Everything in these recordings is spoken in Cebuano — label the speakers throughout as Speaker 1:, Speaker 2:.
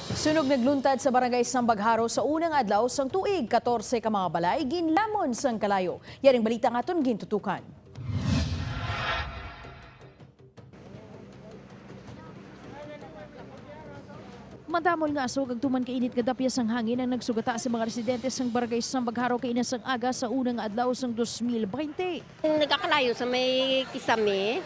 Speaker 1: Sunog nagluntad sa barangay Sambagharo sa unang adlaw sang tuig, 14 ka mga balay ginlamon sang kalayo. Yaring balita nga aton gintutukan. Madamol nga aso kag tuman kainit nga dapyas ang hangin ang nagsugata sa mga residente sang barangay Sambagharo kay sang aga sa unang adlaw sang 2020.
Speaker 2: Nagkakalayo sa may kisame.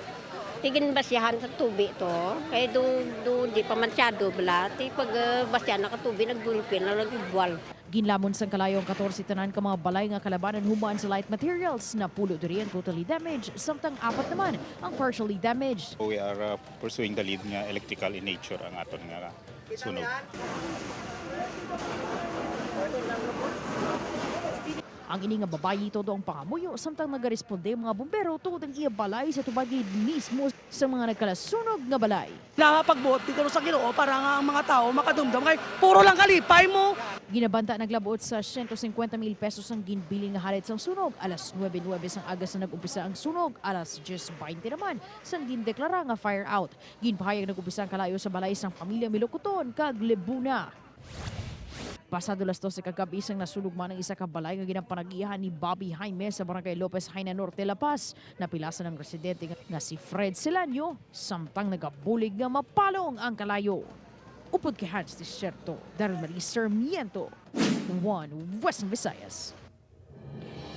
Speaker 2: Tigin basyahan sa tubi to. Kaya do, do di pa mansyado bala. Ti pag basyahan na katubi, nagdulpin na nagbuwal.
Speaker 1: Ginlamon sang kalayo ang 14 tanan ka mga balay nga kalabanan humaan sa light materials na pulo diri ang totally damaged samtang apat naman ang partially damaged.
Speaker 3: We are pursuing the lead nga electrical in nature ang aton nga sunog.
Speaker 1: Ang ini nga babayi todo ang pangamuyo samtang nagaresponde ang mga bumbero tungod ang iya balay sa tubagid mismo sa mga nagkalasunog nga balay.
Speaker 4: Nakapagbuot di ko sa Ginoo para nga ang mga tao makadumdum kay puro lang kalipay mo.
Speaker 1: Ginabanta naglabot sa 150 mil pesos ang ginbiling nga halit sang sunog. Alas 9:09 sang aga sa nag-umpisa ang sunog. Alas 10:20 naman sang gindeklara nga fire out. Ginpahayag nag-umpisa ang kalayo sa balay sang pamilya Milocoton kag Lebuna. Pasado las 12 kagabi isang nasunog man ang isa ka balay nga ginapanagihan ni Bobby Jaime sa barangay Lopez Jaina Norte, La Paz. Napilasan ang residente nga si Fred Silanyo samtang nagabulig nga mapalong ang kalayo. Upod kay Hans Desierto, Daryl Marie Sarmiento, One Western Visayas.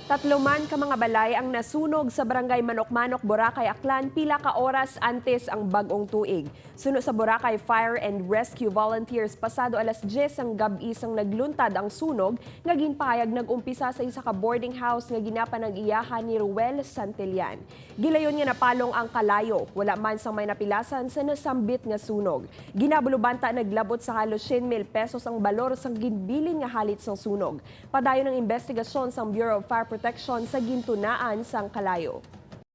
Speaker 5: Tatlo man ka mga balay ang nasunog sa barangay Manokmanok, Boracay, Aklan pila ka oras antes ang bag-ong tuig. Suno sa Boracay Fire and Rescue Volunteers, pasado alas 10 ang gabi sang nagluntad ang sunog nga ginpahayag nag-umpisa sa isa ka boarding house nga ginapanag-iyahan ni Ruel Santillan. Gilayon nga napalong ang kalayo, wala man sang may napilasan sa nasambit nga sunog. Ginabulubanta naglabot sa halos 100,000 pesos ang balor sang ginbilin nga halit sang sunog. Padayon ang investigasyon sang Bureau of Fire Protection sa gintunaan sang kalayo.